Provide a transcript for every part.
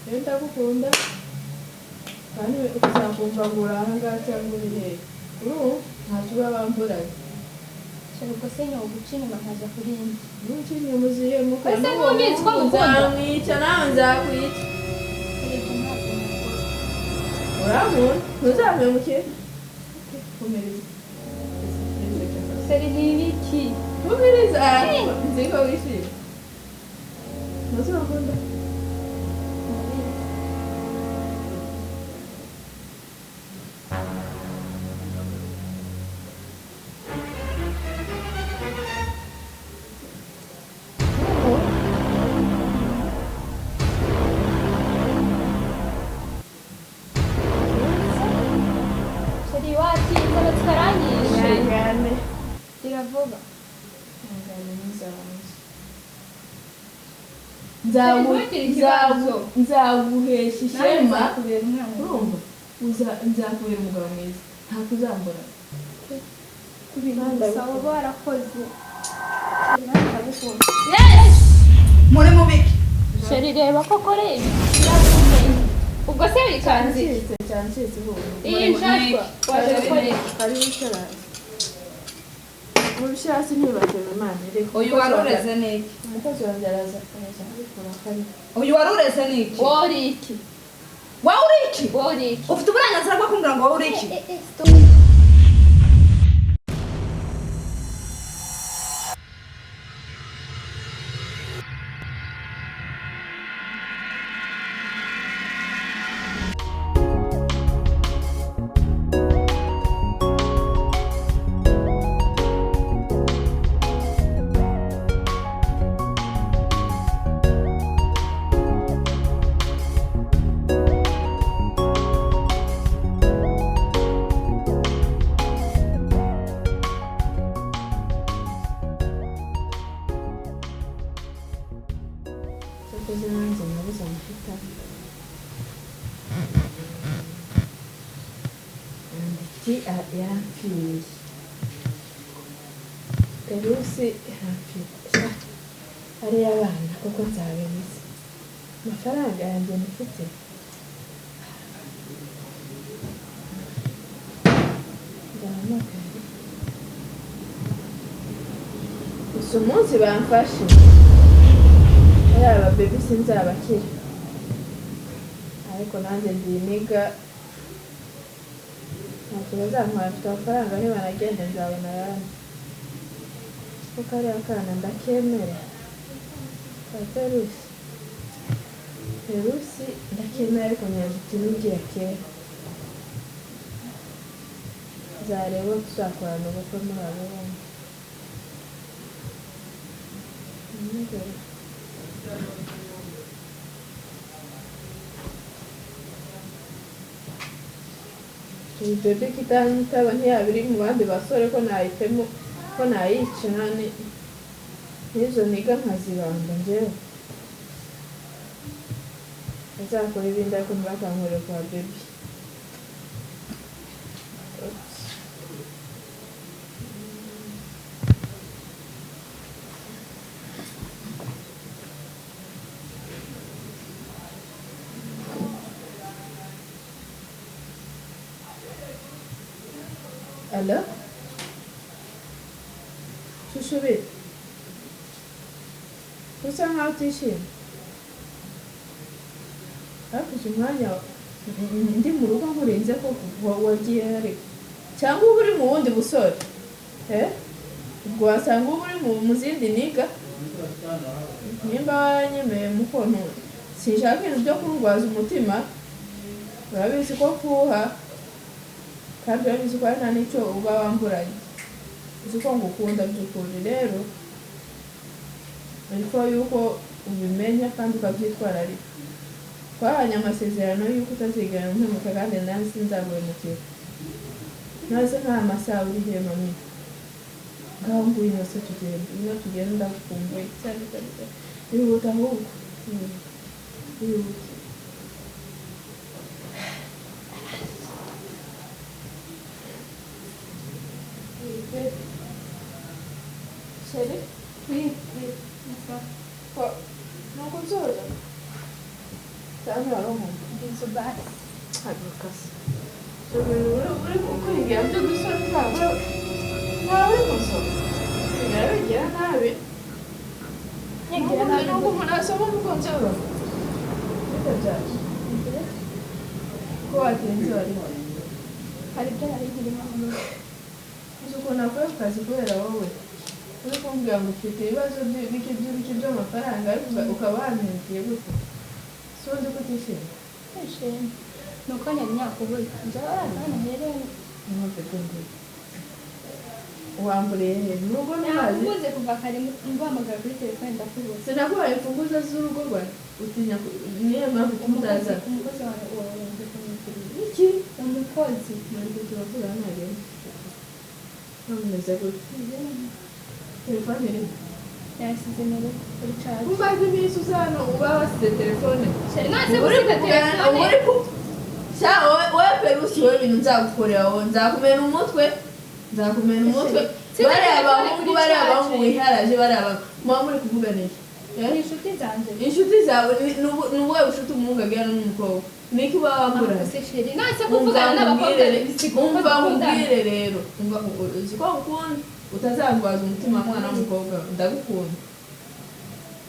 Rero ndagukunda kandi uzakumva ngo uri aha ngaha cyangwa uri hehe, urumva ntacyo uba wamburanye. Chéri, ubwo se nyoba guca inyuma nkaza kuri indi? Nuca inyuma uzihemuka. Ese ntubizi ko ngukunda? Nzamwica, nawe nzakwica. Chéri, ibyo ntabwo nabikora. Urankunda, ntuzampemukire. Humiriza. Chéri, ni ibiki? Humiriza, nzi ko wishimye, ntuzakunda. Ndabizi. Chéri, watinze, amatsiko aranyishe. Ihangane. Gira vuba. Ihangane mwiza wanjye. Ntugire ikibazo. Nzaguhesha Nawe ishema. nzakubera umwana. Urumva, nzakubera umugabo mwiza, ntabwo uzambura. Ku bintu gusa waba warakoze. Chéri, nawe ndagukunda. Muri mubiki? Chéri, reba koko, reba irakomeye. Ubwo se wikanze iki? Cyancitse, cyancitse ubu. Iyi nshashwa waje gukora iki? Kari wicara hasi mu bishasi, ntibatema Imana reka. Uyu wari ureze ni iki? Umukozi wanjye araza, araza kubikora kare. Uyu wari ureze ni iki? Wowe uri iki? Wowe uri iki? Wowe uri iki? Ufite uburenganzira bwo kumbwira ngo wowe uri iki? Eh, eh, stop. Cyakoze nanjye nabuze amahitamo. Andiki yampfiriye, Perusi yampfiriye. Sha, ariya bana koko nzabibuze amafaranga yanjye mfite. Ndahamagara gusa umunsi bamfashe yaba baby sinzabakira, ariko nanjye ndi iniga, ntacyo bazantwara, mfite amafaranga, nibanagenda nzabona ayandi, kuko kariya kana ndakemera ka Perusi. Perusi ndakemera, ariko nyazuti n'ugiye kera nzareba uwo tuzakorana ubukwe muri abo bombi. Nimugoroba. Iyi baby kitanyitaba ntiyaba iri mu bandi basore ko nayitemo, ko nayica n'izo niga nkazibamba njyewe. Azakora ibindi ariko ntibakankorere kwa baby. Oops. Allo? Chouchou bite? Usa nkaho utishimye. Ariko uzi umwanya ndi mu rugo nkurinze ko wagiye ariko cyangwa uba uri mu wundi busore, eh? Ubwo wasanga uba uri mu zindi niga. Nimba waranyemeye mukuntu, sinshaka ibintu byo kundwaza umutima. Urabizi ko mfuha kandi urabizi ko nta n'icyo uba wamburanye. Uzi ko ngukunda by'ukuri, rero ariko yuko ubimenya kandi ukabyitwararika. Twahanye amasezerano yuko utazigera umpemuka kandi nanjye sinzaguhemukira. Ntaze nk'aya masaha uri he mami? Ngaho ngwino se tugende, ngwino tugende, ndagukumbuye cyane cyane cyane. Ihute ahubwo, ihute, ihute. Chéri? Oui, oui, ça. Nuko nsoza? Cyangwa wari umuntu Bizu basi. Haguruka se. Uri kwigira by'udusore ntabwo ntawe uri gusoma. Usigaye wigira nabi. Nyigira nabi. Nubwo umuntu asoma umukunzi we. Bite byaje? Ko watinze wari Hari ibyo nari nkirimo hano. Uzi ukuntu avuye ku kazi kubera wowe. Uri kumbwira ngo ufite ibibazo by'ibiki by'ibiki by'amafaranga ariko ukaba wampemukiye gute? Si undi ko utishimye? Ndishimye. Ni uko nari nakubuze. Njyewe uraza hano uhereye. Wamburiye he? Mu rugo ntuhazi? Nakubuze kuva kare nguhamagara kuri telefone ndakubuze. Sinakubaye imfunguzo z'urugo rwawe. Utinya niyo mpamvu ituma utaza. Umukozi wawe wawe kumwitiriza. Iki? Umukozi. Ntabwo turavuga ntagenda. Ntumeze gute? Telefone iri. Yasize mu rugo kuri charge. Umaze iminsi uza hano uba wasize telefone. Nase Uri gusiga kuvugana telefone. uri ku Sha wowe Perusi wowe ibintu nzagukorera wowe nzakumena umutwe. Nzakumena umutwe. Siga Bariya telefone bahungu kuri bariya charge. bahungu wiharaje bariya bahungu muba muri kuvugana iki? Ni inshuti zanjye. Inshuti zawe ni ubuhe bucuti umuhungu agirana n'umukobwa? Niki uba wamburanye? Amakosa chérie. Nase kuvugana n'abakobwa bisiga uko Umva dukundana. nkubwire rero, umva uzi ko ngukunda, utazangwaza umutima mwana w'umukobwa, ndagukunda.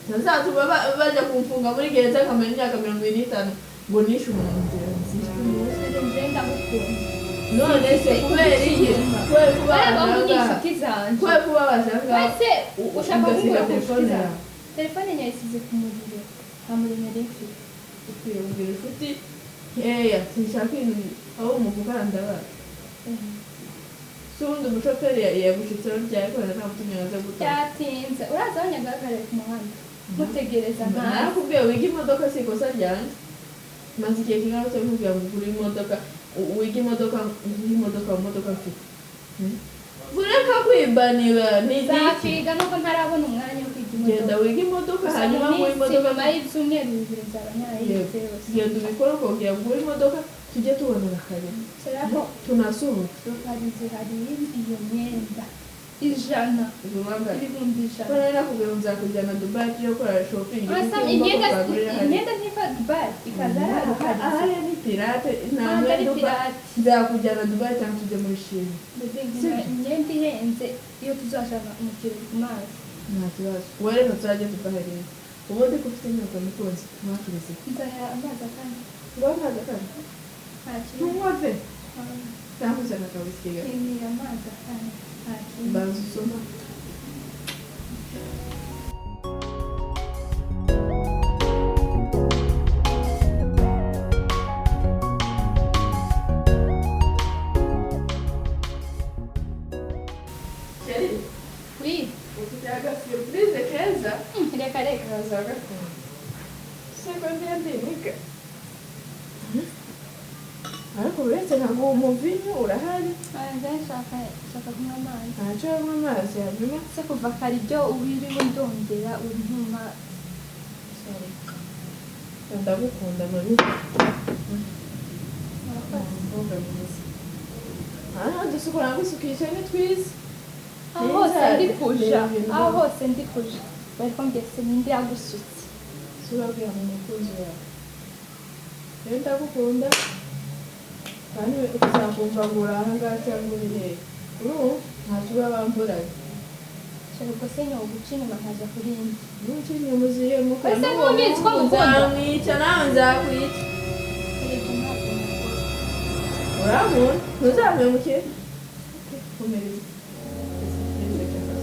Utazatuma bajya kumfunga muri gereza nkamara imyaka 75 ngo nishe umuntu nzira. Chérie, njyewe ndagukunda. None se kubera iki? Kubera kuba Bariya bahungu ni ahangaha. inshuti zanjye. Kubera kubabaza ahangaha. Wese ushaka ugasiga kunkura ku nshuti telefone zawe. yawe. Telefone nyayisize ku muriro. Nta muriro nari mfite. Ukwiye kugira inshuti nkeya, sinshaka ibintu aho umuvugana ndabaza. Si ubundi umushoferi yagushitseho ryari kubera nta mutumye waza gutora. Byatinze. Uraza aho nyagaragare ku muhanda. Mutegereza ntazi. Narakubwiye wige imodoka si ikosa ryanjye. Maze igihe kingana gute nkubwira ngo ugure imodoka, wige imodoka, nguhe imodoka mu modoka mfite. Ureka kwibanira ni iki? Nzakwiga nubwo ntarabona umwanya wo kwiga Genda imodoka. wige imodoka Gusa hanyuma mu nguhe minsi imodoka. nyuma y'ibyumweru 2 nzaba narayize yose. Genda ubikore ukongera ngure imodoka tujye tubonana kabiri. Kubera ko Tunasohoka. rukarizi hari iyo myenda 100 Ububangare. 100,000. Ko nari nakubwiye ngo nzakujyana Dubai tujye gukora shopping. Urasa kuko imyenda ugomba kuzagurira hariya. imyenda ntiva Dubai ikaza ari rukarizi. Ahariya ni pirate nta Ntabwo ari mwenda upfa. pirate. Nzakujyana Dubai cyangwa tujye muri Chine. Bebe, imyenda ihenze iyo tuzashaka umukiriya ku mazi. Nta kibazo. Wowe reka tuzajye Dubai rero. Ubundi ko ufite inyota mukunzi mwakirize. Nzaha amazi akanya. Ngo amazi akanya. Nta kintu. Ntunywa pe. Cyangwa uzana akawisiki gato. Nkeneye amazi akanya. Nta kintu. Mbanza usoma. Chérie, Oui. ufite agasurprise keza. Reka reka. Kaza gakunda. Seko ndinika. Ariko uretse ntabwo uwo muvinyu urahari. Nze nshaka kunywa amazi. Ntacyo yanywa amazi hanyuma. Se kuva kare ibyo wiriwe ndondera untuma. Sorry. Ndagukunda mami. Murakoze. Umukobwa mwiza. Ah, dusukura ngusukisha ni twiza. Aho hose ndi kuja. Aho hose ndi kuja. Bari kumbwira se ninde yagusutse. Surabwira mu mukunzi wawe. Rero ndagukunda. Kandi uzakumva ngo uri ahangaha cyangwa uri hehe. Urumva ntacyo uba wamburanye. Shaka ubwo se nyoba guca inyuma nkaja kuri indi. Nuca inyuma uzihemuka. Ese ntubizi ko ngukunda? Nzamwica nawe nzakwica. Erega ntabwo ngukunda. Urankunda ntuzampemukire. Komereza.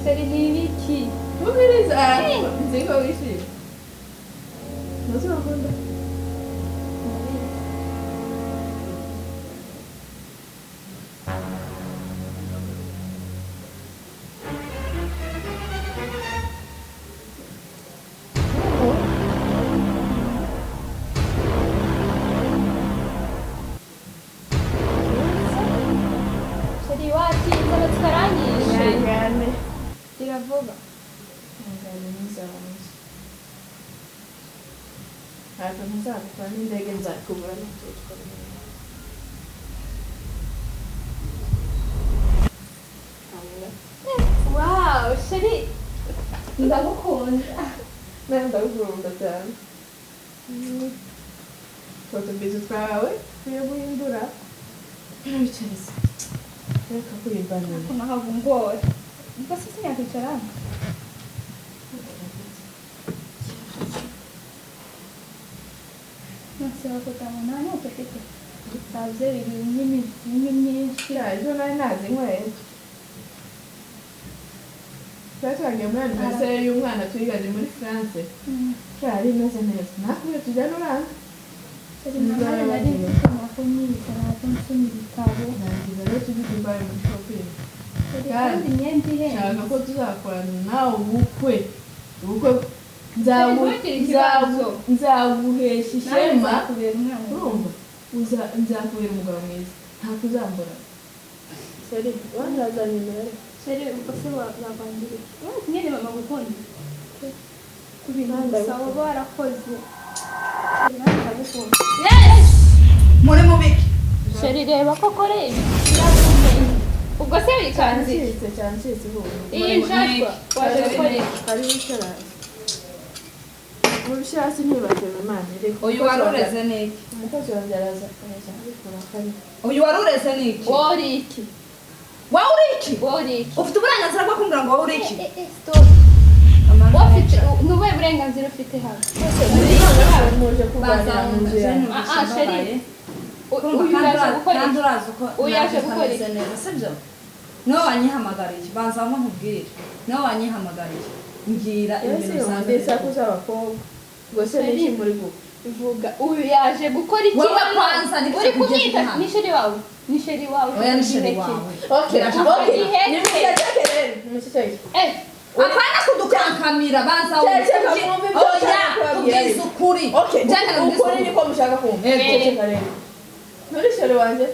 Seri ni ibiki? Komereza. Nzi ko wishimye. Ntuzakunda. Ndabizi. Seri watinze amatsiko aranyishe. Ihangane. Gira vuba. Ihangane mwiza wanjye. Ntabwo ntazagukora n'indege nzakubura n'ututwara. Wow, Sheri ndagukunda. Nawe ndagukunda cyane. Utwo tubizu twawe ukwiye guhindura. Wicarize. Reka kuribanira. Ariko nahabwa ungora. Ubwo se sinakwicara hano? Nonse bakutanga nta nyota ufite. Utaze biri imivinyu myinshi. Ya, ejo nari nazinyweye. Twari twagiye muri anniversaire y'umwana twiganye muri France. Yari imeze neza. Nakubwiye tujyane uranga. Chéri, nta mwanya nari mfite nako nyiga, nako nsoma ibitabo. Nangiza rero tujye Dubai muri shopping. Chéri, kandi imyenda ihenze. Nshaka ko tuzakorana nawe ubukwe. Ubukwe Ntugire ikibazo. nzaguhesha Nawe ishema. nzakubera umwana. Urumva? Nzakubera umugabo mwiza. Ntabwo uzambura. Chéri, wanzazanye imibare. Chéri, ubwo se bavangira iki? Nyine mama gukunda. Ku bintu gusa waba warakoze. Chéri, nawe ndagukunda. Yes! Muri mubiki. Chéri, reba koko reba. Ubwo se wikanze iki? Cyancitse, cyancitse ubu. Iyi njajwa waje gukora iki? Kari wicara. Mubishyira hasi ntibateme Imana. Reka Uyu umukozi wari wanjye- ureze n'iki? Umukozi wanjye araza araza abikora kare. Uyu wari ureze n'iki? Wowe uri iki? Wowe uri iki? Wowe uri iki? Ufite uburenganzira bwo kumbwira ngo wowe uri iki? Stop. Wowe ufite ni ubuhe burenganzira ufite hano? Muje kurwanira mu nzu yawe. Ah, ah, chéri. Uyu yaje gukora kandi iki? urazi uko Uyu yaje naje gukora ntameze iki? neza sibyo? Niwe wanyihamagariye, banza nkubwire. Niwe wanyihamagariye, mbwira Ese ibintu bisanzwe. ubundi isaku z'abakobwa. Ubwo se ni iki muri gukora? Vuga, uyu yaje gukora iki? Wowe hano? kwanza ni uri kugeza kumwita hano. ni chéri wawe, ni chéri wawe. Oya, ni chéri Igihe wawe. Okay, Birashaka. okay. Igihe Nimuceceke rero, nimuceceke. Eh, Apana kudukankamira, banza Ceceka, wumve. mwumve ibyo Oya, nshaka kubabwira. tubwize ukuri. Okay, Njye nkubwize ukuri ukuri. niko mushaka kumva. Yego. Ceceka rero. Nturi chéri wanjye?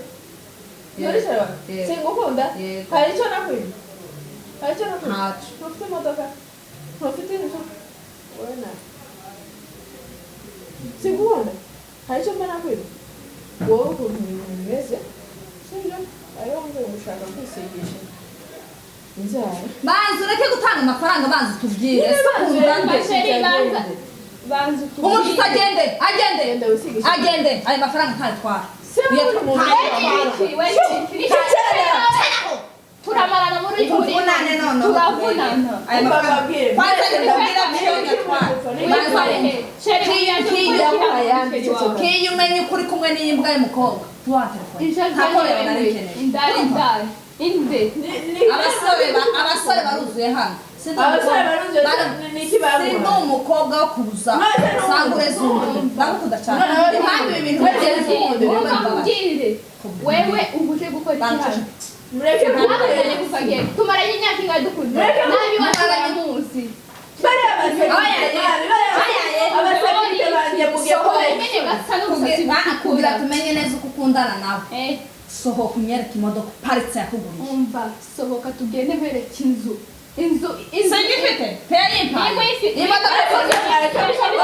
Nturi chéri wanjye? Yego. Singukunda? Yego. Hari icyo nakwimye? Hari icyo nakwimye? Ntacyo. Ntufite imodoka? Ntufite inzu? Wowe na. Singukunda? Hari icyo mba nakwimye? Wowe ukuntu ibintu bimeze, sibyo? Ariho ngo ushaka kwisigisha inzara. Banza ureke gutanga amafaranga, banza utubwire. Nyine Ese banza ukunda ureke. nde? Chéri, banza banza Umuntu utubwire. utagende, agende. Genda wisigishe. Agende, ayo mafaranga ntayatwara. Se wowe uri umuntu We ni iki? We ni iki? Ni chéri wawe. Turamarana muri Tuvunane noneho. Turavunana. Aya mafaranga. Mbabwire. Kwanza nimubwira ko nyatwara. Banza wumve. Chéri, uyu yaje gukora iki hano? Ni chéri wawe. Kiyo umenye ukuri kumwe n'iyi mbwa y'umukobwa. Tuwa telefone. Injajwa Nta ni yawe nari wewe. nkeneye. Indaya, indaya. Inde. Abasore baruzuye hano. Sindi Abasore umukobwa- baruzuye, ni iki baguhaye? Sindi umukobwa wo kuza. Maze ni Usanga ureze undi. Ndagukunda cyane. Noneho Impamvu ibi bintu Wese bigeze undi. ubu Umva nkubwire. Wewe uba uje gukora iki hano? Mureke Twakundanye kuva kera. Tumaranye imyaka ingahe dukundana? Mureke Nabi iwacu baramuzi. bariya basekirite abasekirite banjye mugiye kubeshya. Nyine gasa n'umusatsi Kugira tumenye neza uko ukundana nawe. Eh, Sohoka unyereke imodoka uparitse yakuguriye. umva, sohoka tugende nkwereke inzu. Inzu, inzu. Singifite. Ntiyayimpaye. Niba uyifite. Imodoka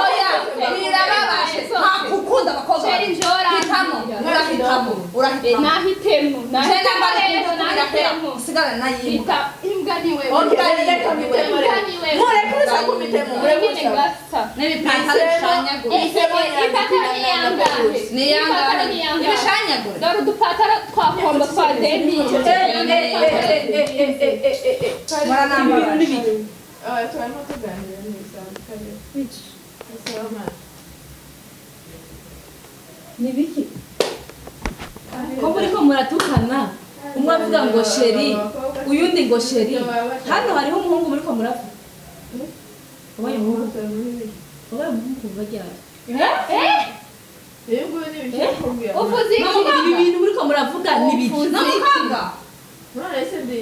Oya, Oya, birababaje. Nta gukunda abakobwa. Chéri, njora. Hitamo. Urahitamo. Eh, Urahitamo. nahitemo. Jena Nahitemo mbara rero, nahitemo. usigara nayimbwa. Hita imbwa ni wewe. Okay, reka mpitemo rero. Imbwa ni wewe. Mureke urusaku mpitemo, mureke Nyine urusaku. gasa. N'ibipantaro bishanyagura. Eh, ipantaro ni iyangahe? Ni Ipantaro iyangahe? ni iyangahe? Ibishanyagure. Dore udupataro twa kombo twa deni. Muranambabaje. Oya, turarimo tuganira ntibisanzwe kare. Asaba Imana. Ni biki ko muriko muratukana, umwe avuga ngo chéri, uyundi ngo chéri? Hano hariho umuhungu muriko muravuga. Wabaye umuhungu, wabaye umuhungu kuva ryari? Uyu nguyu ni ibiki kubwira? Uvuze iki? Ibi bintu muriko muravuga ni biki? N'umukobwa. None se ndi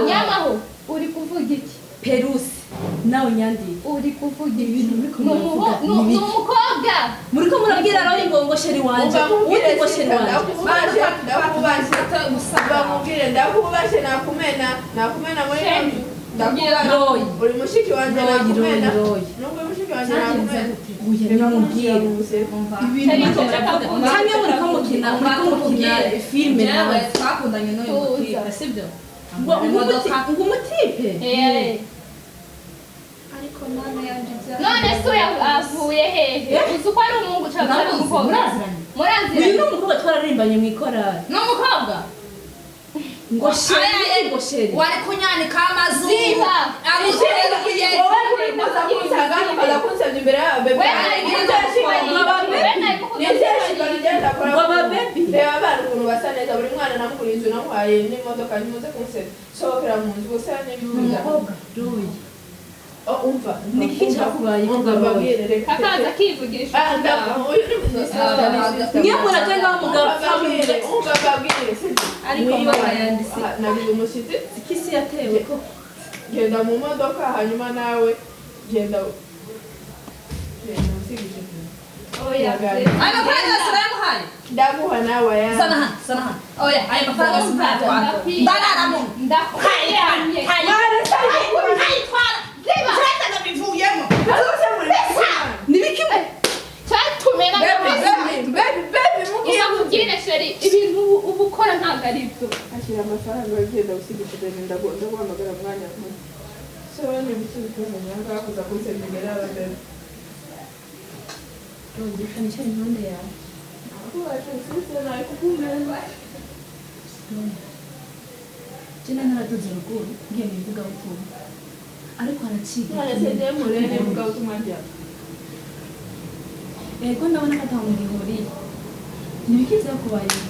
Nyamaho, uri kuvuga iki? Perusi nawe nyandiye. Uri kuvuga iki? Ibintu muriko Ni muravuga umuhu- ni ni biki? umukobwa. Muriko murabwira Royi ngo chéri wanje, undi ngo chéri wanje. Ndakubashe, ndakubashe, bamubwire ndakubashe, nakumena, nakumena muri ino nzu. Ndakubashe. Royi. Uri mushiki wanjye Royi, nakumena. Royi, Royi. Nubwo uri mushiki wanjye Cyagenze nakumena. gute? Oya, nimubwire ibintu muriko muravuga cyangwa muriko mukina filime Jewe nawe. twakundanye n'uyu mutipe, sibyo? Ngo ngo umutipe. Eh, Ariko None se uyu avuye hehe? Uzi ko ari umuhungu cyangwa ari umukobwa? Muraziranye? Muraziranye. Uyu ni umukobwa twararirimbanye mu ikorari. Ni umukobwa? Ngo chéri, ngo chéri. Wari kunyanika amazuru. Ziba. Agushiriye. Wowe uri kuza kunsanga hano ukaza kunsebya imbere y'aba bebe. We nari Ngo Ngo baby. Reba abana ukuntu basa neza, buri mwana namuguriye inzu, namuhaye n'imodoka, ntimuze kunsebya. Sohokera mu nzu gusa n'ibibuza. Umukobwa Roy. Oh, umva. Ni iki cyakubaye Umva kugaruye? mbabwire, reka. Akaza akivugisha. Ah, uyu ni sister, ni sister. Niyo muraje ngaho mugapfa. Umva mbabwire, umva mbabwire, sibyo? Ariko mama yanditse. Ah, nagize umushyitsi. Ikisi yatewe ko Genda mu modoka, hanyuma nawe genda genda usigije. Oya. Ayo mafaranga yose urayamuhaye? Ndaguha nawe aya. Zana hano, zana hano. Oya, ayo mafaranga yose ntayatwara. Ndararamo. Ndakwiyamye. Ntayitwara. Ziba. Uretse ndabivuyemo. nibiki Cyatumye Baby, baby, baby, baby, mugiye. Ubwire chéri, ibintu uba ukora ntabwo ari byo. Ashyira amafaranga, ugenda usigije bebe, ndaguhamagara umwanya muto. So ni ibiki bikozanye aha ngaha kuza kunsebya imbere y'ababebe? Roy, reka nicare impande yawe. Kubaca sister, nawe kukumeza. Roy, jye naradoze ruguru ngiye mu ivugabutumwa, ariko haraciga. None se njyewe murene ivugabutumwa ryawe? Yego, ndabona ko ataho bihuriye. Nibiki byakubayeho?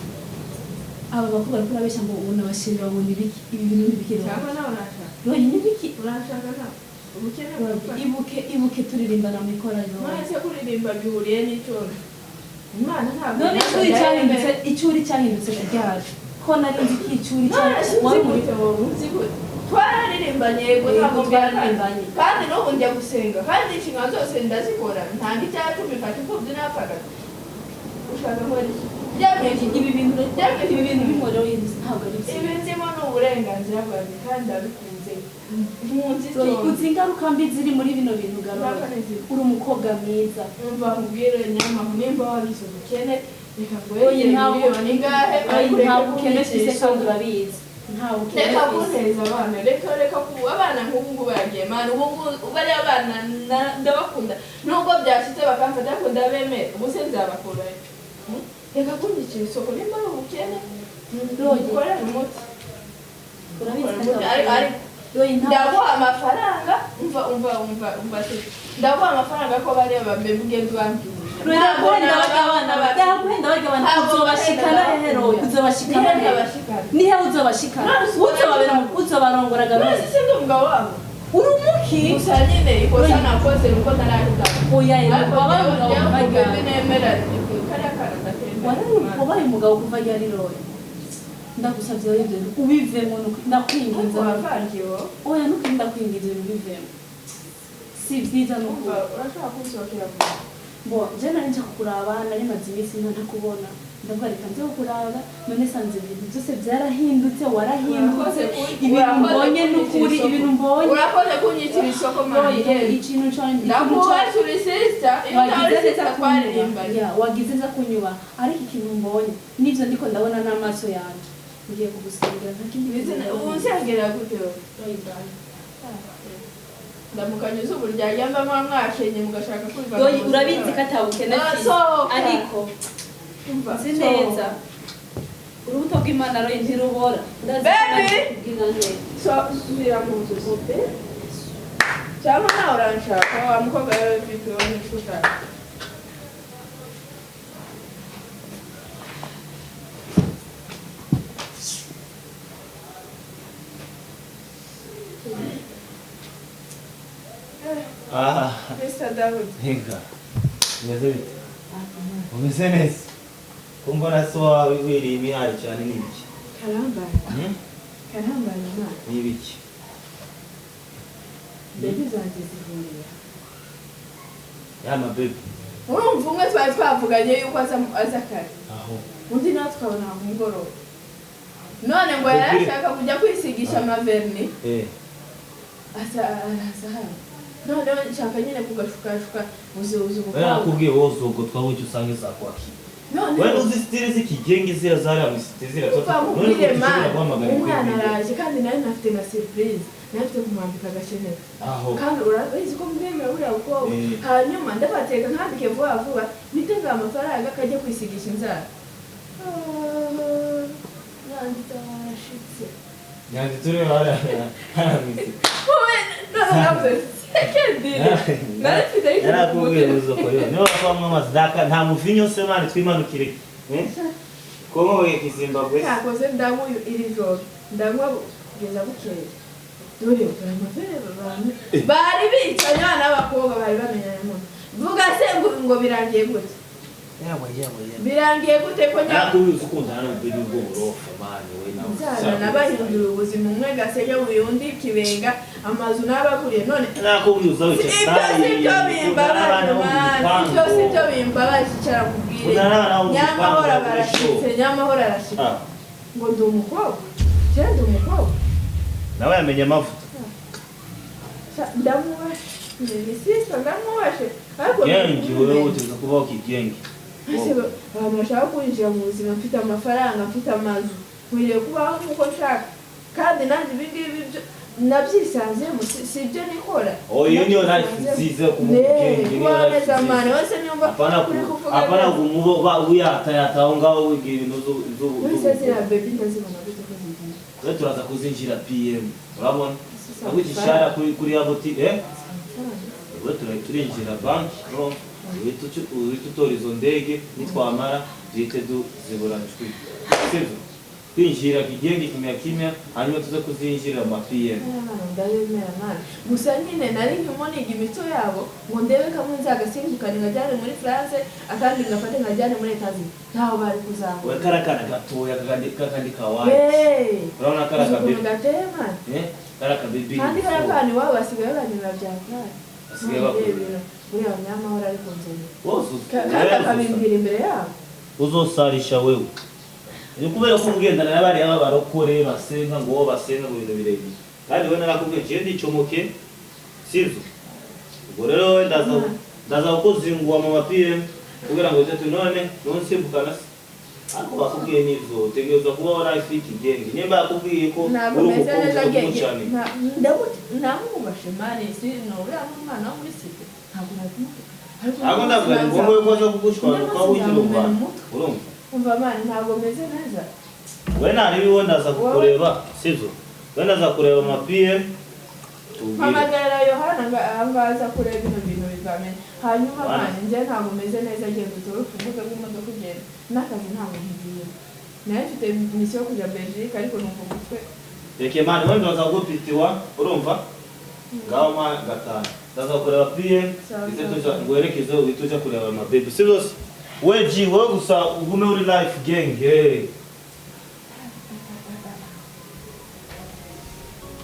Aba bakobwa bariko barabeshya ngo ubona abashiri babona ibiki? Ibi bintu ni ibiki, Roy? Cyangwa nawe urashaka? Roy, nibiki? Urashaka nawe? Ubukene Roy, burafasha. ibuke, ibuke turirimbana mu ikorari, Roy. None se kuririmba bihuriye n'icyo? Imana ntabwo None icyuri cyahindutse, icyuri cyahindutse ryari? Ko nari nzi ko icyuri None cyahindutse sinzi wari muri gute wowe uzi gute? Twararirimbanye, yego, ntabwo Yego, twararirimbanye. Kandi n'ubu njya gusenga, kandi inshingano zose ndazikora, ntanga icya 10, mfata imfubyi n'abapfakazi. Ushaka nkora iki? Byamwishyura. Ibi bintu, ibi bintu bimworeho ntabwo ari byiza. Ibi nzimo ni uburenganzira bwanjye kandi ndabikunze. Nkunze Roy, icyo. uzi ingaruka mbi ziri muri bino bintu Garoy? Ingaruka ni izihe? Uri umukobwa mwiza. Umva nkubwire nyamahu, nimba wagize ubukene, reka Oya, nguhereze miliyoni ingahe, Oya, ariko nta reka bukene mfise kunyicisha. kandi urabizi. Nta bukene Reka mfise. kunteza abana, reka reka ku abana nk'ubu ngubu baragiye mana, ubu ngubu bariya bana ndabakunda, nubwo byashitse bakamfata, ariko ndabemera. Ubu se nzabakurahe? Reka kunyicira isoko nimba ari ubukene, Roy. ukorere umuti. Urabizi Ukorere ko umuti. nta Ariko Roy, nta ndaguha amafaranga, umva umva umva umva se, ndaguha amafaranga ko bariya bambebe, ugenda ubambwira. Roy, ndaguhenda barya abana, ndaguhenda barya abana. Ntabwo Uzobashikana bahenda. hehe, Roy? Uzobashikana Nihe hehe? ndabashikana? Nihe uzobashikana? None se Uzobabera, uzobarongora, None Garoy? se sindi umugabo wabo? Uri umuki? Gusa nyine ikosa nakoze ni uko ntarahitamo. Oya, Ariko wabaye umugabo njyewe kuva umugabo ryari? nemera kariya kantu ndakemera. Wabaye umugabo kuva ryari, Roy? Ndagusabye rero ibyo bintu ubivemo, ndakwinginze. Ariko wavangiwe wowe. Oya, nukuri ndakwinginze, ibintu ubivemo, si byiza Umva, nukuri. urashobora kunsohokera mu nzu. Bo je nari nje kukuraba, nari maze iminsi ntakubona, ndavuga reka nze kukuraba, none sanze ibintu byose byarahindutse, warahindutse. Urakoze Ibintu urakoze mbonye kunyicira nukuri, isoko. ibintu mbonye. Urakoze kunyicira isoko, Roy, mama. ikintu ikintu Ndakubaha uri sister, iyo utaba wagize uri neza sister kunyuba. twaririmbanye. Ya, wagize neza kunyuba, ariko ikintu mbonye nibyo ndiko ndabona n'amaso yanje, ngiye kugusengera, nta kindi kintu. Ubu nsengera gute wowe? Roy, bye. Ndamukanya izuba ryajya mba mwashenye mugashaka kwivana Roy, mu buzima. urabizi ko atabukene Ah, mfise, sohoka. ariko Umva, nzi sohoka. neza urubuto rw'Imana, Roy, ntirubora. Ndazi ko Baby! Imana ikubwira neza. So, subira mu nzu sope. Cyangwa nawe uranshaka wa mukobwa wewe, vipi wowe, nicyo ushaka? Ah, Mr. David. Reka. Umeze bite? Umeze neza? Ko mbona so wawe wiriye imihari cyane, ni ibiki? Karambaye. Hmm? Karambaye Imana. Ni ibiki? Baby zanjye zihuriye. Ya ma baby. Urumva umwe twari twavuganye yuko aza kare. Aho. Undi nawe tukabona ku mugoroba. None ngo yari ashaka kujya kwisigisha amaverni. Aza araza hano. Noneho nshaka nyine kugashukashuka uzi uzi Wewe nakubwiye wowe uzogotwa, wowe usanga izakwakira. None Wewe uzi style z'ikigenge zira zara misite zira Umva none mubwire ushobora man, guhamagara umwana kuri araje kandi nari nafite na surprise, nari mfite kumwambika agasheneti. Aho. Kandi urabizi ko mbwemera buriya bukobwa. Eh. Hanyuma ndabateka nkambike vuba vuba, mpite ngaha amafaranga kajya kwisigisha inzara. Ah, nanditse arashitse. Nyanditse uri hara hara misite. Wowe none navuze sekendire. Nari mfite ariko Yarakubwiye uzokora. Niba wakwamwa amazi daka nta muvinyo se mani twimanukire. Eh? Kongo ki Zimbabwe. Cyakoze ndanywa iri joro, ndanywa kugeza bukeye. Dore aya mavere abantu bari bicaye abana b'abakobwa bari bamenyanye muno. Vuga se ngo birangiye gute? Yawe yawe yawe. Birangiye gute ko nya Nakubwiye ukundana n'ubwo ubwo burofa mani we nawe. nzana nabahindura ubuzima umwe gaseke undi kibenga amazu n'abaguriye none Nakubwiye uzawica ibyo si byo bimbabaje mani, ibyo si byo bimbabaje icara nkubwire. Ukundana n'abana bo mu Nyamahoro gipangu barashitse, Nyamahoro arashitse. Ah. Ngo ndi umukobwa, njye ndi umukobwa. Nawe yamenye amavuta. Ndamubashe, ni sisita ndamubashe. Ariko Gengi wewe uteza kubaho kigengi. Ese abantu bashaka kwinjira mu buzima mfite amafaranga mfite amazu nkwiriye kubaho nk'uko nshaka kandi nanjye ibi ngibi byo nabyisanzemo si ibyo nikora. Oh, iyo niyo life nziza yo kuba umugenge, niyo kubaho life neza nziza. mani wese niba Hapana uri kuvuga hapana neza. kumuba uyatayata aho ngaho wigira ibintu Wese ziriya baby ndazibona gute ko zigiye. Twe turaza kuzinjira PM urabona Ese si agukishara kuri kuri ya boti eh amafaranga. we turinjira banki no uhita utora izo ndege nitwamara duhite duzibura njwi sivyo kwinjira kigenge kimya kimya hanyuma tuze kuzinjira mu ma PM Abana ndabemera mani gusa nyine nari ndimo niga imico yabo ngo ndebe kamwe nzagasimbukane nkajyane muri France akandi ngafate nkajyane muri Etazi ntaho bari we kuzahura. karakana gatoya kakandi kawaii Hey! urabona Uzi ukuntu karaka gateye mani eh karaka baby kandi kariya kana iwabo basigaye banyura bya kare. Basigaye bakura. Buriya Nyamahoro ari kunzanira. Wose Kandi akabimbwira imbere yabo. uzosarisha wewe ni kubera ko ugendana n'abariya b'abarokore basenga ngo wowe basenga mu bintu birebire kandi we narakubwiye ngiye ndicomoke sivyo ubwo rero wowe ndaza kukuzinguwa mu ma PM kugira ngo tu none nonsimbukana se ariko bakubwiye n'ivyo utegerezwa kubaho life y'ikigenge nimba yakubwiye ko Ntabwo uri meze umukobwa neza genge. umucane Ndamwubashe mani si no uriya ni umwana wo muri site ntabwo nabimutuka. Ariko ntabwo ndavuga ni ngombwa yuko aza kugushwanuka wigira nzamumena umwana umutwe. urumva Umva mani ntabwo meze neza. we ntarebe iwe ndaza kukureba sivyo we ndaza kureba ama PM tubwire Mpamagara Yohana ngo ahangaha aza kureba bino bintu bizamenya. Hanyuma Bana. mani njye ntabwo meze neza genda utore urufunguzo rw'imodoka ugenda. N'akazi ntabwo nkigiyemo. Nari mfite misiyo yo kujya Belgique ariko numva umutwe reke mani we ndaza kugupitiwa urumva ngaho mpa gatanu ndaza kureba PM Sawa, ndetse sawa. tuja ngwerekeze uhite uja kureba ama baby sivyo se we G wowe gusa ugume uri life gang hey.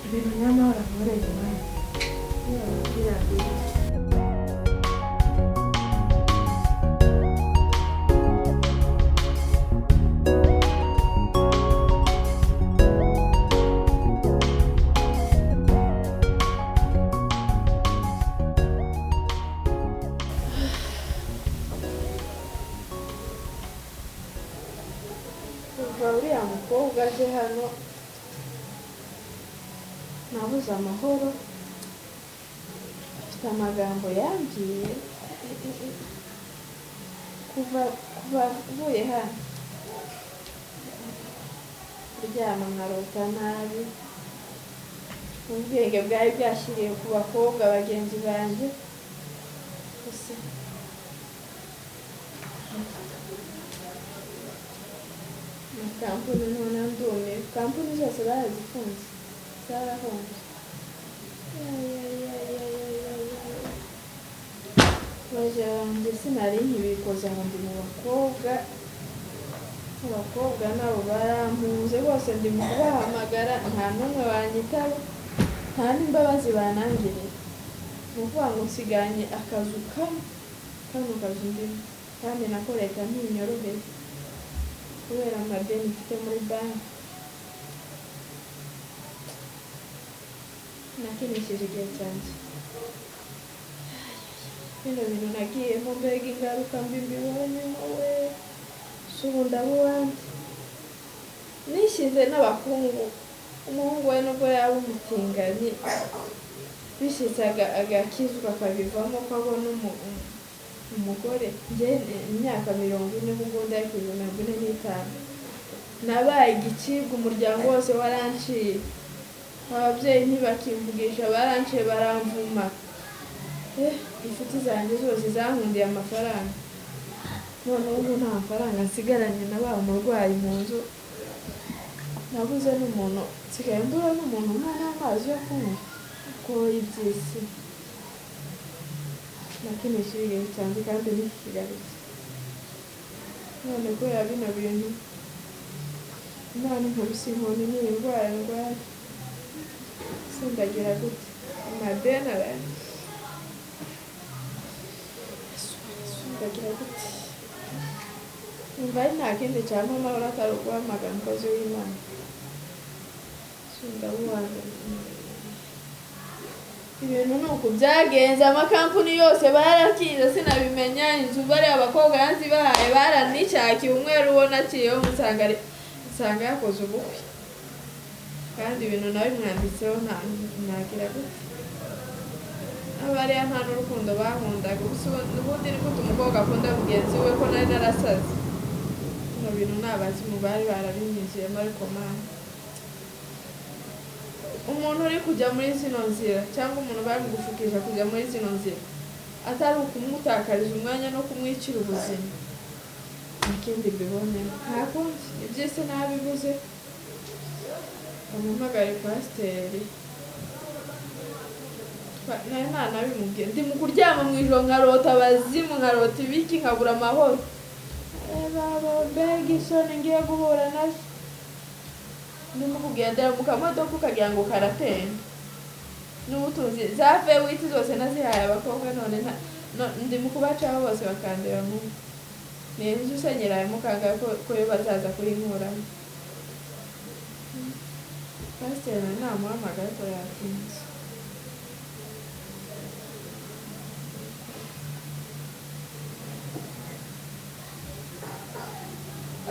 ibintu Nyamahoro ankoreye mani. Biriya bintu. Kuva uriya mukobwa aje hano nabuze amahoro afite amagambo yambwiye kuva mvuye hano kuryama nkarota nabi ubwenge bwari bwashyiriye ku bakobwa bagenzi banjye gusa na kampuni none ndumiwe kampuni zose barazifunze zarahombye baje banjye sinari nkibikoza ngo ndi mu bakobwa abakobwa nabo barampunze bose ndi mu kubahamagara nta n'umwe wanyitaba nta n'imbabazi banangiriye ni ukuvuga ngo nsigaranye akazu kamwe kano kazu ndimo kandi nako leta ntinyoroheye kubera amadeni mfite muri banki nakinishije igihe cyanjye bino bintu nagiyemo mbega ingaruka mbi mbibonyemo we. Ubu ndaba uwande nishyize n'abakungu, umuhungu we nubwo yaba umutinganyi bishyitse agakizwa akabivamo ko abona umugore. Njye imyaka 40 ubu ngubu ndayikuze 45, nabaye igicibwa, umuryango wose waranciye, ababyeyi ntibakimvugisha, baranciye baramvuma. Inshuti zanjye zose zankundiye amafaranga, none ubu nta mafaranga nsigaranye, nabaye umurwayi mu nzu, nabuze n'umuntu, nsigaye mbura n'umuntu umpa n'amazi yo kunywa. Ko iby'isi nakinisha igihe cyanjye kandi ntikigarutse. None kubera bino bintu Imana inkubise inkoni n'iyi ndwara ndwaye, sindagira gute? Amadeni aranyishe, ndagira gute? Numva ari nta kindi cyampa amahoro atari uguhamagara umukozi w'Imana. Sindabuwanze ibintu ni uku byagenze, amakampuni yose barakinze sinabimenya, inzu bariya abakobwa yanzibahaye baranishakiye, umwe ubona aciyeho nsanga yakoze ubukwe, kandi ibintu nawe bimwanditseho ntagira gute. Abariya nta n'urukundo bahundaga, ubundi ni gute umukobwa akunda mugenzi we ko nari narasaze? Bino bintu ni abazimu bari barabinyinjiyemo. Ariko mana, umuntu uri kujya muri zino nzira cyangwa umuntu bari gushukisha kujya muri zino nzira atari ukumutakariza umwanya no kumwicira ubuzima, ikindi mbibonemo nta kundi, iby'isi nabibuze. Bamuhamagare pasiteri, nari ntanabimubwiye, ndi mu kuryama mu ijoro nkarota abazimu, nkarota ibiki, nkabura amahoro. Mbega isoni ngiye guhura nazo! Ndimo kugendera mu kamodoka ukagira ngo karatemba, n'ubutunzi za vewiti zose nazihaye abakobwa, none ndi mu kubacaho bose bakandeba mubi. Ni inzu usenyera mukanga ko yo bazaza kuyinkuramo. Pasiteri nari namuhamagaye ariko yatinze.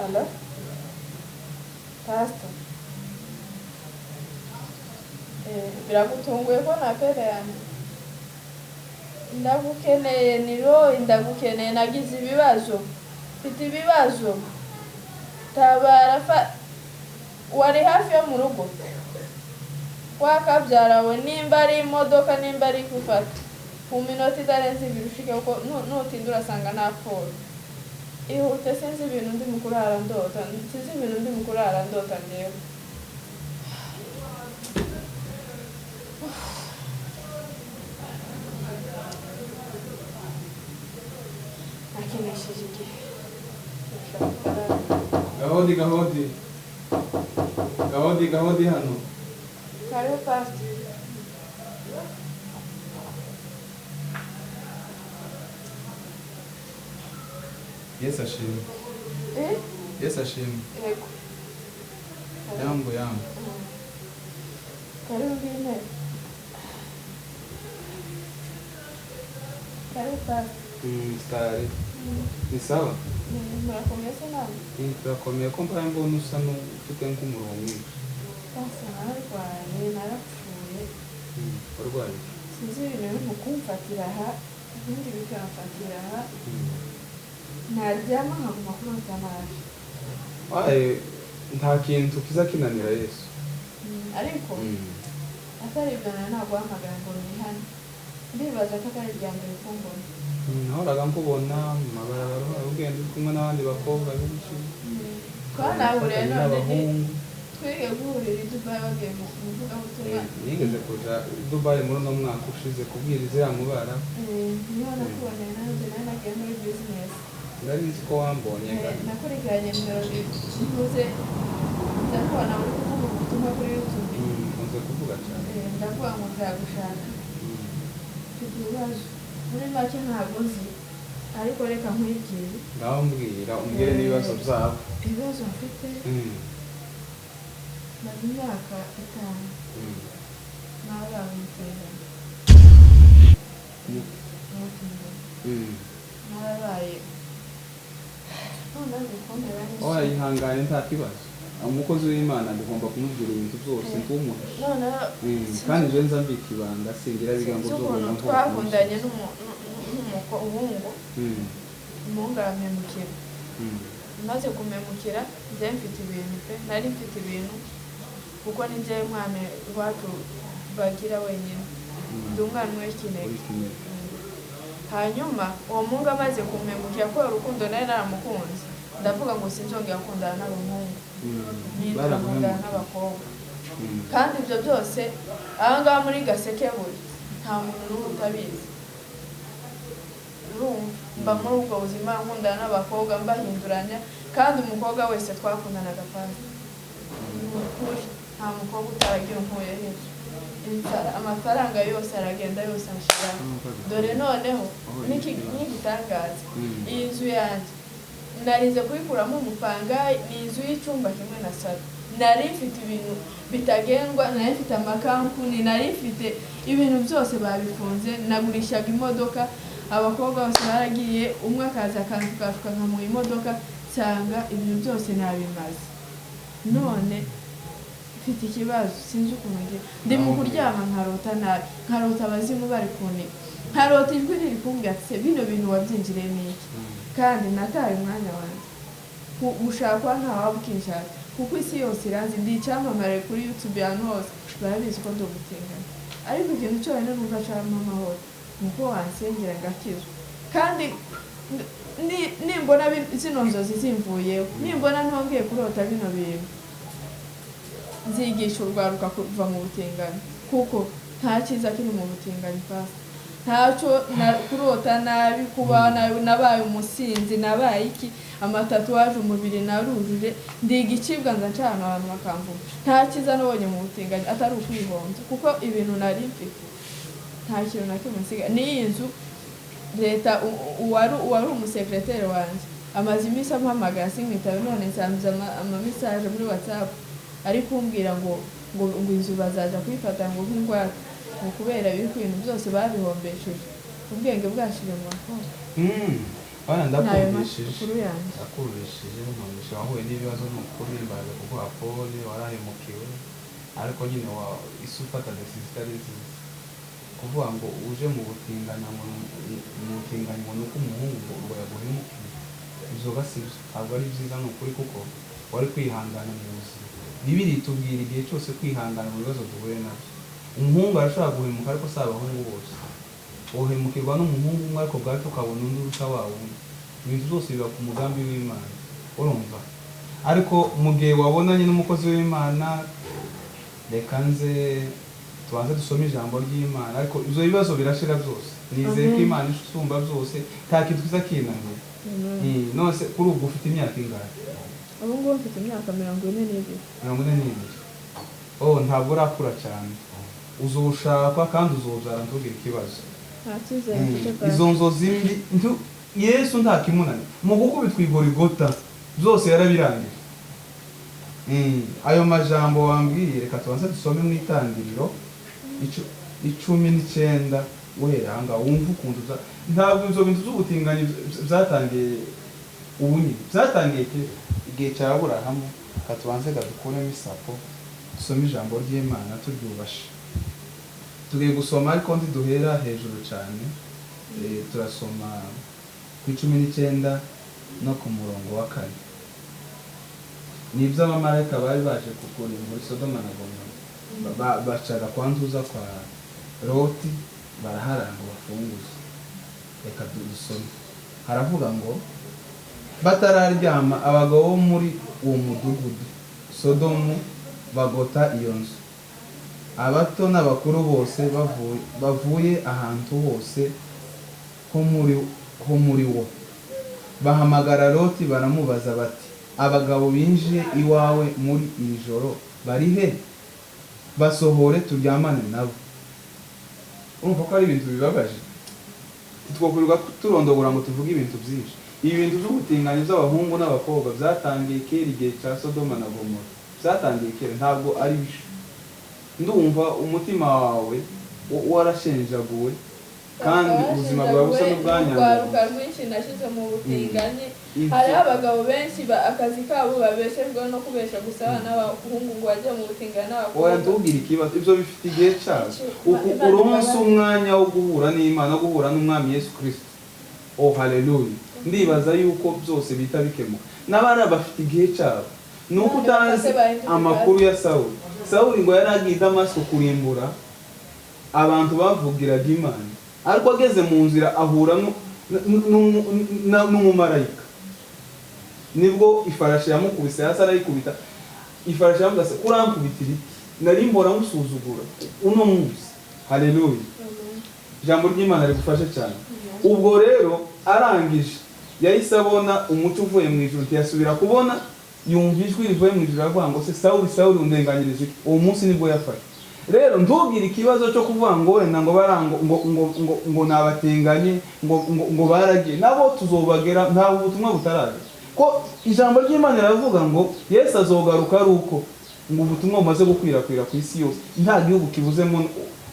Alo pastor, biragutunguye ko napere yanjye? Ndagukeneye ni Roy, ndagukeneye, nagize ibibazo, mfite ibibazo, tabara. Wari hafi yo mu rugo wakabyarawe, nimba ari imodoka nimba ari gufata ku minota itarenze 2 ushike, kuko nutinda urasanga napfuye. Ihute, sinzi ibintu ndi mu kurara ndota, sinzi ibintu ndi mu kurara ndota ngewe. Nakinisheje igihe. Gahodi gahodi gahodi gahodi hano. Karibu pastor. Yesu ashimwe. Yesu ashimwe. Yego. Yambo yambo. Karibu bine. Karibu pastor. Stari. Ni sawa? Murakomeye se namwe? Turakomeye, ko mbaye mbona usa n'ufite nk'umuruho mwinshi. Pastor, nararwaye, narapfuye. Warwaye? Sinzi ibintu biri mu kumfatira aha, ibindi bikamfatira aha. Naryama nkaguma kurota nabi. Waye, nta kintu kiza kinanira Yesu. Ariko atari ibyo nari naguhamagara ngo nihane. Ndibaza ko atari irya mbere kumbona. Nahoraga nkubona mu mabarabara ugenda uri kumwe n'abandi bakobwa benshi. Twanahuriye none twige guhurira i Dubai bagiye mu ivugabutumwa. Nigeze kuja i Dubai muri uno mwaka ushize kubwiriza iriya mubara. Niho nakuboneye nanjye, nari nagiye muri bizinesi. Nari nzi ko wambonye. Nakurikiranye nimero ntuze ndakubona uri kuvuga ubutumwa kuri YouTube. Nkunze kuvuga cyane. Ndavuga ngo nzagushaka. Mfite ibibazo muri make ntabwo nzi, ariko reka nkwibwire. Ngaho mbwira, umbwire n'ibibazo byabo. Ibibazo mfite, maze imyaka 5 nawe bamuteranye. Narabaye None bikuntera n'isoni. Wayihangane, nta kibazo. Umukozi w'Imana tugomba kumubwira ibintu byose, ntumuhishe. Noneho Kandi je nza mbika ibanga, singira bigambo sinzi byo ukuntu mvuga. Twakundanye n'umuhungu, umuhungu arampemukira. Maze kumemukira, njyewe mfite ibintu pe, nari mfite ibintu, kuko ni njyewe mwana iwacu bagira wenyine, ndi umwana umwe w'ikinege. Uri kinege. Hanyuma uwo muhungu amaze kumemukira, kubera urukundo nari naramukunze, ndavuga ngo sinzongera gukundana n'abahungu, nkundana Baraguhemukiye. n'abakobwa. Kandi ibyo byose aha ngaha muri Gasekebuye nta muntu n'umwe utabizi. Urumva, mba muri ubwo buzima, nkundana n'abakobwa, mbahinduranya, kandi umukobwa wese twakundanaga, pasi, ni ukuri nta mukobwa utaragiye unkuyeho inzu. Inzara, amafaranga yose aragenda, yose anshiraho. Dore noneho n'igitangaza, iyi nzu yanjye narize kuyikuramo umupanga. Ni inzu y'icyumba kimwe na salo. Nari mfite ibintu bitagendwa, nari mfite amakampuni, nari mfite ibintu byose, babifunze. Nagurishaga imodoka, abakobwa bose baragiye, umwe akaza akanshukashuka nkamuha imodoka, nsanga ibintu byose nabimaze. None mfite ikibazo, sinzi ukuntu ngira. Ndi mu kuryama nkarota nabi, nkarota abazimu bari kuniga, nkarota ijwi riri kumbwira ati: "Se bino bintu wabyinjiriyemo iki?" Kandi nataye umwanya wanjye. Gushakwa ntawaba ukinshaka, kuko isi yose iranzi, ndi icyamamare kuri YouTube, ahantu hose barabizi ko ndi umutinganyi. Ariko ikintu cyonyine numva cyampa amahoro ni uko wansengera ngakizwa. Kandi nimbona zino nzozi zimvuyeho, nimbona ntongeye kurota bino bintu, nzigisha urwaruka kuva mu butinganyi, kuko nta cyiza kiri mu butinganyi, pasi, ntacyo. Kurota nabi, kuba nabi, nabaye umusinzi, nabaye iki, amatatouage umubiri narujuje, ndi igicibwa, nza ncana abantu bakamvuga. Nta cyiza nabonye mu butinganyi atari ukwihombya, kuko ibintu nari mfite nta kintu na kimwe nsiga. N'iyi nzu leta, uwari umusekreteri wanjye amaze iminsi ampamagara sinkwitabe, none nsanze amamessage muri WhatsApp ari kumbwira ngo inzu bazaza kuyifata ngo nk'ingwate, ngo kubera yuko ibintu byose babihombesheje, ubwenge bwashire mu bakobwa. Bana, Nayo ndakumvishije. makuru yanjye. Ndakumvishije, numvise wahuye n'ibibazo. Ni ukuri mbaza kuguha pole, warahemukiwe, ariko nyine wa isi ufata decision itari nziza, kuvuga ngo uje mu butinganyi, ngo mu butinganyi, ngo ni uko umuhungu ngo yaguhemukiye. Ibyo ga si byo, ntabwo ari byiza, ni ukuri, kuko wari kwihangana mu buzima. Bibiliya itubwira igihe cyose kwihangana mu bibazo duhuye nabyo. Umuhungu arashobora guhemuka, ariko si abahungu bose. Wohemukirwa n'umuhungu umwe, ariko bwacu ukabona undi urusha wa wundi. Ibintu byose biba ku mugambi w'Imana, urumva? Ariko mu gihe wabonanye n'umukozi w'Imana, reka nze tubanze dusome ijambo ry'Imana, ariko ibyo bibazo birashira byose. Nizeye ko Amen. Imana isumba byose, nta kintu kiza kinanira. None se kuri ubu ufite imyaka ingahe? Ubu ngubu mfite imyaka 42. 42. Oh, ntabwo urakura cyane. Uzoshakwa kandi uzobyara, ntugire ikibazo. Nta cyizere mfite, pasi. Izo nzozi mbi, Yesu nta kimunani mu gukubitwa igorigota, byose yarabirangije. Ayo majambo wambwiye, reka tubanze dusome mu Itangiriro 19, guhera aha ngaha, wumve ukuntu ntabwo ibyo bintu by'ubutinganyi byatangiye ubu nyine, byatangiye kera, igihe cya Aburahamu. Reka tubanze dukuremo isapo, dusome ijambo ry'Imana turyubashe. Tugiye gusoma, ariko ntiduhera hejuru cyane. Turasoma ku 19 no ku murongo wa 4. Ni iby'abamarayika bari baje kukurimbura Sodoma na Gomora. Bacaga kwa ntuza, kwa Loti, baraharanga bafunguze. Reka dusome. Haravuga ngo: "Batararyama, abagabo bo muri uwo mudugudu Sodomu bagota iyo nzu, abato n'abakuru bose bavuye ahantu hose ho muri wo. Bahamagara Loti, baramubaza bati: 'Abagabo binjiye iwawe muri iri joro bari he? Basohore turyamane nabo.'" Urumva ko ari ibintu bibabaje. Ntitwakwirirwa turondogora ngo tuvuge ibintu byinshi. Ibi bintu by'ubutinganyi by'abahungu n'abakobwa byatangiye kera, igihe cya Sodoma na Gomora. Byatangiye kera, ntabwo ari bisho. Ndumva umutima wawe warashenjaguwe, kandi ubuzima bwawe busa n'ubwanyanduye. Urwaruka rwinshi nashyize mu butinganyi. Hariho abagabo benshi akazi kabo babeshejweho no kubesha gusa abana b'abahungu ngo bajye mu butinganyi Oya, n'abakobwa. ntubwire ikibazo, ibyo bifite igihe cyabyo. Uronse umwanya wo guhura n'Imana, wo guhura n'Umwami Yesu Kristo. Oh haleluya! Ndibaza yuko byose bita bikemuka. N'abari bafite igihe cyabo. Nuko utazi amakuru ya Sawuli. Sawuli ngo yari agiye i Damasiko kurimbura abantu bavugiraga Imana, ariko ageze mu nzira ahura n'umumarayika. Nibwo ifarashi yamukubise hasi, arayikubita. Ifarashi yamubwira, urankubitira iki? Nari mbora musuzugura uno munsi. Haleluya! Ijambo ry'Imana rigufashe cyane. Ubwo rero arangije yahise abona umucyo uvuye mu ijuru, ntiyasubira kubona, yumva ijwi rivuye mu ijuru aravuga ngo se Sawuli, Sawuli, undenganyirije iki? Uwo munsi nibwo yafashe. Rero ntugire ikibazo cyo kuvuga ngo wenda ngo barango ngo ngo ngo ngo nabatinganye ngo ngo ngo baragiye, nabo tuzobagera, ntabwo ubutumwa butaragera. Ko ijambo ry'Imana riravuga ngo Yesu azogaruka ari uko ngo ubutumwa bumaze gukwirakwira ku isi yose, nta gihugu kibuzemo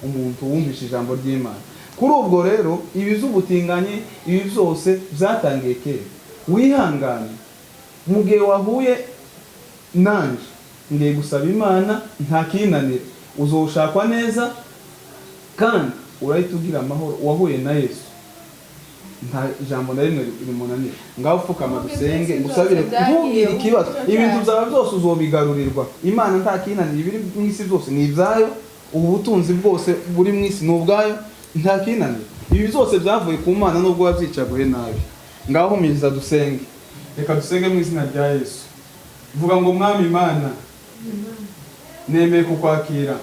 umuntu wumvishe ijambo ry'Imana. Kuri ubwo rero ibi by'ubutinganyi, ibi byose byatangiye kera. Wihangane mu gihe wahuye nanje, ngiye gusaba Imana nta kinanira, uzoshakwa neza kandi urahita ugira amahoro. Wahuye na Yesu, nta ijambo na rimwe rimunanira. Ngaho upfukama dusenge, ngusabire, ntugire ikibazo, ibintu byawe byose uzobigarurirwa. Imana nta kinanira, ibiri mu isi byose ni ibyayo, ubu butunzi bwose buri mu isi ni ubwayo, nta kinanira. Ibi byose byavuye ku Mana nubwo wabyicaguye nabi. Ngaho humiriza dusenge. Reka dusenge mu izina rya Yesu. Vuga ngo Mwami Imana, nemeye kukwakira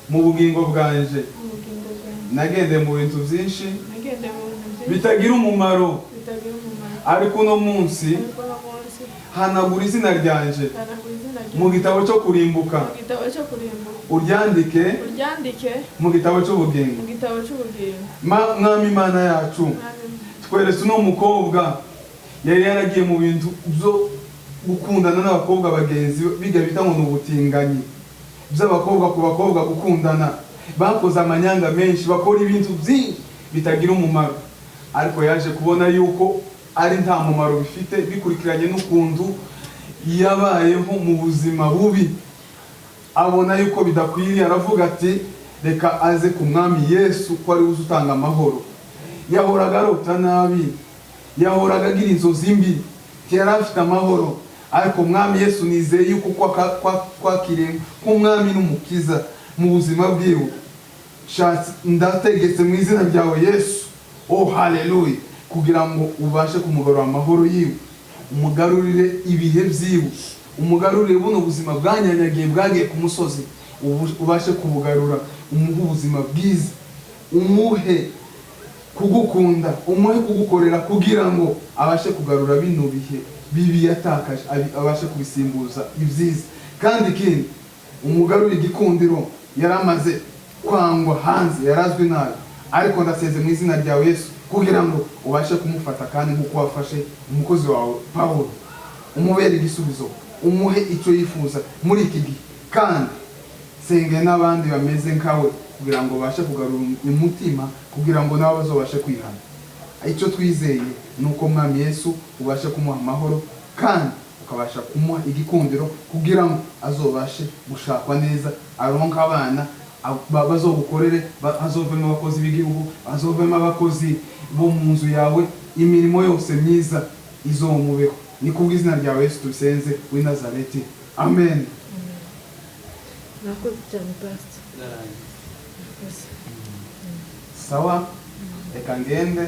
mu bugingo bwanje. Nagendeye mu bintu byinshi bitagira umumaro, ariko uno munsi hanagura izina ryanje mu gitabo cyo kurimbuka, uryandike mu gitabo cy'ubugingo. Mwami Imana yacu, tweretse uno mukobwa yari yaragiye mu bintu byo gukundana n'abakobwa bagenzi biga bita ngo ni ubutinganyi by'abakobwa ku bakobwa gukundana. Bakoze amanyanga menshi, bakora ibintu byinshi bitagira umumaro, ariko yaje kubona yuko ari nta mumaro bifite, bikurikiranye n'ukuntu yabayeho mu buzima bubi. Abona yuko bidakwiriye, aravuga ati reka aze ku Mwami Yesu ko ari we utanga amahoro. Yahoraga arota nabi, yahoraga agira inzozi mbi, ntiyari afite amahoro. Ariko Mwami Yesu nizeye yuko kwakiriye nk'Umwami n'Umukiza mu buzima bwiwe. Ndategetse mu izina ryawe Yesu, oh haleluya, kugira ngo ubashe kumugarura amahoro yiwe, umugarurire ibihe byiwe, umugarurire buno buzima bwanyanyagiye bwagiye ku musozi, ubashe kubugarura, umuhe ubuzima bwiza, umuhe kugukunda, umuhe kugukorera, kugira ngo abashe kugarura bino bihe bibi yatakaje, abashe kubisimbuza ibyiza. Kandi ikindi, umugarura igikundiro yaramaze kwangwa hanze, yarazwi nabi, ariko ndaseze mu izina ryawe Yesu kugira ngo ubashe kumufata kandi nk'uko wafashe umukozi wawe Pawulo, umubere igisubizo, umuhe icyo yifuza muri iki gihe. Kandi senge n'abandi bameze nkawe kugira ngo babashe kugarura umutima, kugira ngo nabo bazobashe kwihana. Icyo twizeye ni uko Mwami Yesu ubashe kumuha amahoro kandi ukabasha kumuha igikundiro kugira ngo azobashe gushakwa neza, aronke abana bazogukorere, azovemo abakozi b'igihugu, azovemo abakozi bo mu nzu yawe, imirimo yose myiza izomubeho. Ni kubw'izina ryawe Yesu tubisenze w'i Nazareti, amen. Murakoze cyane Pastor. Sawa, reka ngende.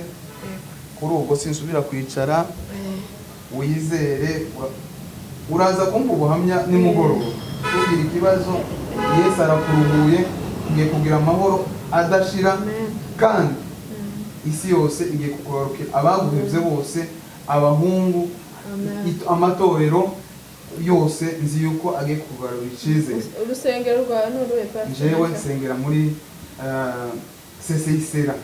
Kuri ubwo sinsubira kwicara, wizere uraza kumva ubuhamya nimugoroba. Tugira ikibazo, Yesu arakuruhuye, ngiye kugira amahoro adashira, kandi isi yose igiye kukugarukira, abaguhevye bose, abahungu, amatorero yose nzi yuko agiye kukugarurira icizere. Urusengero rwawe ni uruhe Pastor? Jewe nsengera muri CCI-Sera.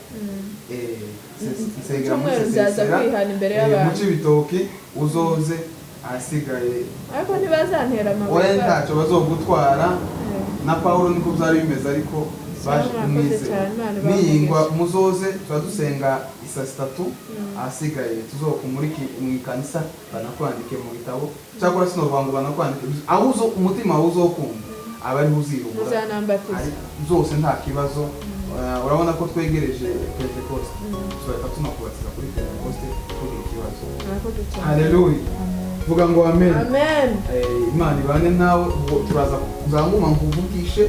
Nsengera muri Cyumweru nzaza CCI-Sera kwihana imbere mu y'abantu. Cibitoki, uzoze ahasigaye. Ariko ntibazantera amabuye. Oya, ntacyo bazogutwara. Na Pawulo niko byari bimeze, ariko baje Murakoze kumwizera. cyane, Imana ibahe Niyingwa umugisha. muzoze, tuba dusenga Saa 3 ahasigaye tuzokumuriki mu ikanisa, banakwandike mu gitabo. Cyakora sinovuga ngo banakwandike, aho uzo umutima wawe uzokunda aba ariho uzirubura. Muzanambatiza. Zose nta kibazo. Urabona ko twegereje Pentecoste, tuzahita tunakubatiza kuri Pentecoste, tugira ikibazo. Murakoze cyane. Haleluya, vuga ngo amen. Amen. Imana ibane nawe. Ubwo turaza nzanguma nkuvugishe,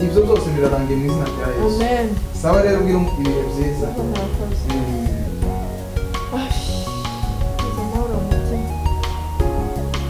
ibyo byose birarangiye mu izina rya Yesu. Amen. Sawa rero, ubwire ibihe byiza. Murakoze.